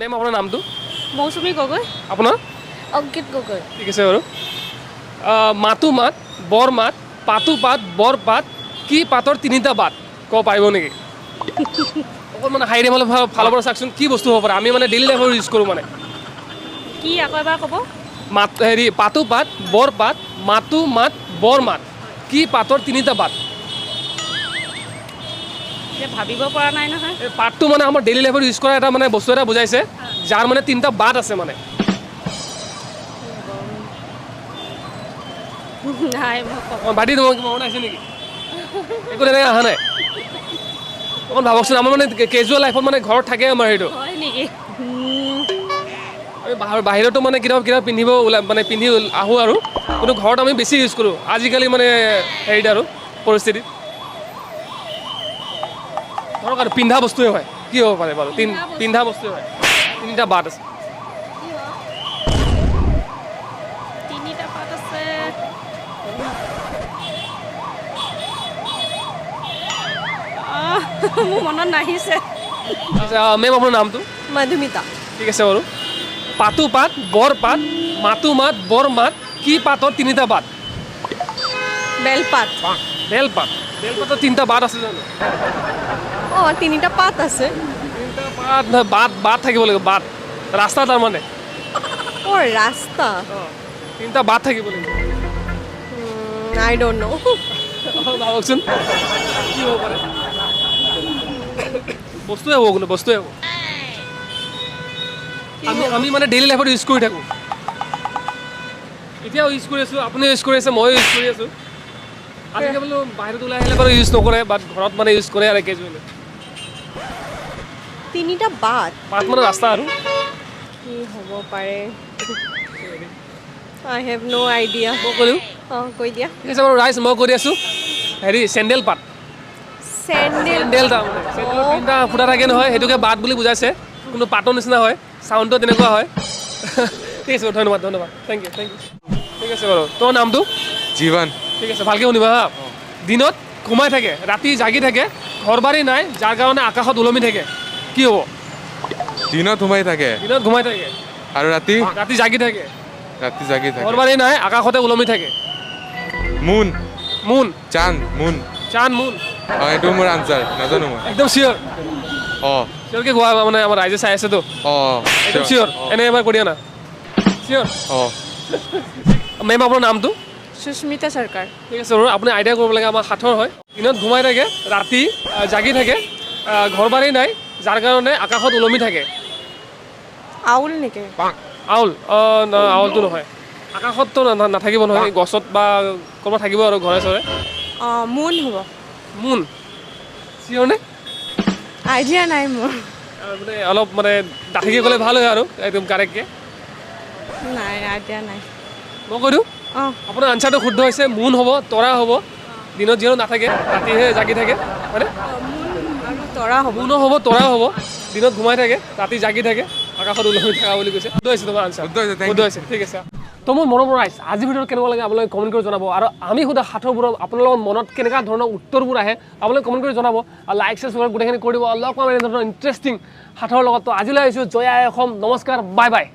Ma'am, আপোনাৰ নামটো? মৌচুমী গগৈ। আপোনাৰ? অংকিত গগৈ। ঠিক আছে বাৰু। মাতো মাত বৰ মাত, পাতো পাত বৰ পাত, কি পাতৰ তিনিটা বাট, ক'ব পাৰিব নেকি? অকণমান হাই ফালৰ ফালৰ পৰা চাওকচোন, কি বস্তু হ'ব পাৰে? আমি মানে ডেইলি লাইফত ইউজ কৰোঁ মানে। কি, আকৌ এবাৰ ক'ব? মাত হেৰি, পাতো পাত বৰ পাত, মাতো মাত বৰ মাত, কি পাতৰ তিনিটা বাট? এতিয়া ভাবিব পৰা নাই নহয়। এই পাতটো মানে আমাৰ ডেইলি লাইফত ইউজ কৰা এটা মানে বস্তু এটা বুজাইছে, যাৰ মানে তিনিটা বাট আছে মানে। নাই, মই ক'ব অঁ, ভাইটি, তোমাৰ কিবা মনত আহিছে নেকি? একো তেনেকৈ অহা নাই। অকণ ভাবকচোন, আমাৰ মানে কেজুৱেল লাইফত মানে ঘৰত থাকে আমাৰ সেইটো। হয় নেকি? আমি বাহিৰতো মানে কেতিয়াবা কেতিয়াবা পিন্ধিব ওলাই, মানে পিন্ধি আহোঁ আৰু, কিন্তু ঘৰত আমি বেছি ইউজ কৰোঁ আজিকালি মানে হেৰিত আৰু পৰিস্থিতিত। ধৰক আৰু পিন্ধা বস্তুৱে হয়, কি হ'ব পাৰে বাৰু? পিন্ধা বস্তুৱে হয়, তিনিটা বাট আছে। তিনিটা পাত আছে। মোৰ মনত নাহিছে। আচ্ছা, মেম, আপোনাৰ নামটো? মধুমিতা। ঠিক আছে বাৰু। পাতো পাত বৰ পাত, মাতো মাত বৰ মাত, কি পাতৰ তিনিটা বাট? বেলপাত। বেলপাত। বেলপাতৰ তিনিটা বাট আছে জানো? অঁ, তিনিটা পাত আছে। তিনিটা পাত নহয়, বাট, বাট থাকিব লাগিব, বাট, ৰাস্তা তাৰমানে। অঁ, ৰাস্তা। অঁ, তিনিটা বাট থাকিব লাগিব। আই don't ন'। ভাবকচোন, কি হ'ব পাৰে? বস্তুৱে হ'ব, কিন্তু বস্তুৱে হ'ব। আমি মানে ডেইলি লাইফত ইউজ কৰি থাকোঁ, এতিয়াও ইউজ কৰি আছোঁ, আপুনিও ইউজ কৰি আছে, ময়ো ইউজ কৰি আছোঁ। আজিকালি বোলো বাহিৰত ওলাই আহিলে বাৰু ইউজ নকৰে, বাট ঘৰত মানে ইউজ কৰে আৰু কেজুৱেলি। তিনিটা বাট। বাট মানে ৰাস্তা আৰু। কি হ'ব পাৰে? আই have no idea. মই কৈ দিওঁ? অঁ, কৈ দিয়া। ঠিক আছে বাৰু ৰাইজ, মই কৈ দি আছোঁ। হেৰি, চেণ্ডেল পাত। চেণ্ডেল। চেণ্ডেল তাৰমানে চেণ্ডেলৰ তিনিটা ফুটা থাকে নহয়, সেইটোকে বাট বুলি বুজাইছে, কোনো পাতৰ নিচিনা হয়, চাউণ্ডটো তেনেকুৱা হয়। ঠিক আছে বাৰু, ধন্যবাদ, ধন্যবাদ, thank U, thank U. ঠিক আছে বাৰু, তোমাৰ নামটো? জীৱন। ঠিক আছে, ভালকৈ শুনিবা হা। দিনত ঘুমাই থাকে, ৰাতি জাগি থাকে, ঘৰ বাৰী নাই, যাৰ কাৰণে আকাশত ওলমি থাকে, কি হ'ব? দিনত সোমাই থাকে। দিনত ঘুমাই থাকে। আৰু ৰাতি? ৰাতি জাগি থাকে। ৰাতি জাগি থাকে। ঘৰ বাৰী নাই, আকাশতে ওলমি থাকে। মুন। মুন। চান্দ, মুন। চান্দ, মুন। অঁ, এইটো মোৰ আনচাৰ, নাজানো মই। একদম চিয়'ৰ? অঁ। চিয়'ৰকে কোৱা, মানে আমাৰ ৰাইজে চাই আছেতো। অঁ। একদম চিয়'ৰ? এনে এবাৰ কৰি দিয়া না, চিয়'ৰ? অঁ। মেম, আপোনাৰ নামটো? সুস্মিতা চৰকাৰ। ঠিক আছে বাৰু, আপুনি আইডিয়া কৰিব লাগে, আমাৰ সাঁথৰ হয়। দিনত ঘুমাই থাকে, ৰাতি জাগি থাকে, ঘৰ বাৰী নাই, যাৰ কাৰণে আকাশত ওলমি থাকে। আউল নেকি? আউল? আউলটো নহয়, আকাশততো নাথাকিব নহয়, গছত বা ক'ৰবাত থাকিব আৰু ঘৰে চৰে। অঁ, মুন হ'ব। মুন, চিয়'ৰ নে? আইডিয়া নাই মোৰ। মানে অলপ মানে ডাঠিকৈ ক'লে ভাল হয় আৰু, একদম কাৰেক্টকৈ। নাই, আইডিয়া নাই। মই কৈ দিওঁ? অঁ। আপোনাৰ আনচাৰটো শুদ্ধ হৈছে, মুন হ'ব, তৰা হ'ব। দিনত যিহেতু নাথাকে, ৰাতিহে জাগি থাকে, হয়নে? আৰু তৰা হ'ব। মুনো হ'ব, তৰাও হ'ব। দিনত ঘুমাই থাকে, ৰাতি জাগি থাকে, আকাশত ওলমি থকা বুলি কৈছে। শুদ্ধ হৈছে তোমাৰ আনচাৰ। শুদ্ধ হৈছে, thank শুদ্ধ you. হৈছে, ঠিক আছে। তো মোৰ মৰমৰ ৰাইজ, আজিৰ ভিডিঅ'টো কেনেকুৱা লাগে আপোনালোকে কমেণ্ট কৰি জনাব, আৰু আমি সোধা সাঁথৰবোৰৰ আপোনালোকৰ মনত কেনেকুৱা ধৰণৰ উত্তৰবোৰ আহে আপোনালোকে কমেণ্ট কৰি জনাব, আৰু লাইক শ্বেয়াৰ গোটেইখিনি কৰি দিব। আৰু লগ পাম এনেধৰণৰ ইণ্টাৰেষ্টিং সাঁথৰৰ লগত। তো আজিলৈ আহিছোঁ, জয় আই অসম, নমস্কাৰ, বাই বাই।